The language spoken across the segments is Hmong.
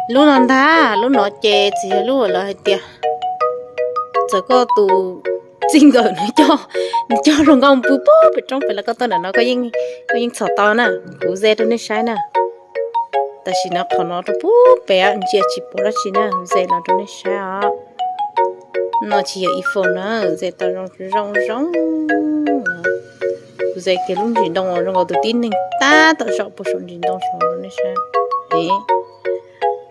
Lub no ntag, lub no ces tsis yog lub uas lawv hais tias txawm koj tus txij nkawm nws coj, nws coj hluas nkauj pw pem roob pem los koj tuaj nram no koj yeej txhom tau na. Kuv ze rau nej saib na. Tam sim no qhov no rau pub pem ntsia tsis pom dab tsi na, ze los rau nej saib os. No tsis yog iPhone na, ze tau zoo zoo zoo. Kuv ze kiag lub ntsis ntoo zoo nkaus tus tib neeg tab tom zaum puag saum ntsis ntoo saud rau nej saib.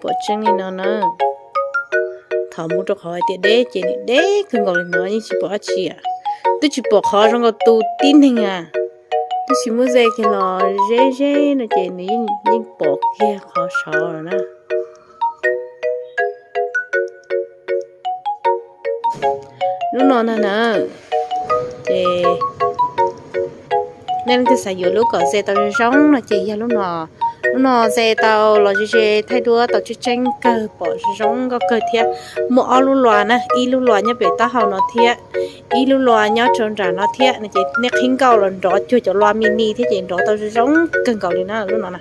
Pom tseeb li no na. Thaum mus rau qhov hais tias deb ces nws deb kawg nkaus li no yeej tsis pom dab tsi. Twb tsis pom qhov zoo nkaus tus tib neeg a. Twb tsis muab ze kiag los ze ze no ces nws yeej pom kiag qhov saud lawm na. Lub no ntag na, ces nej leej twg xav yuav lub kom ze tau zoo zoo no ces yog lub no. Lub no ze tau los ze ze thaij duab tau tseeb tseeb kawg, pom zoo zoo nkauj kawg thiab. Muaj ob lub luas na, ib lub luas nyob pem taub hau no thiab, ib lub luas nyob rau nram no thiab no ces nej qhib nkauj los nrov cuag cov luas mini thiab ces nrov tau zoo zoo kawg nkaus li na lub no na.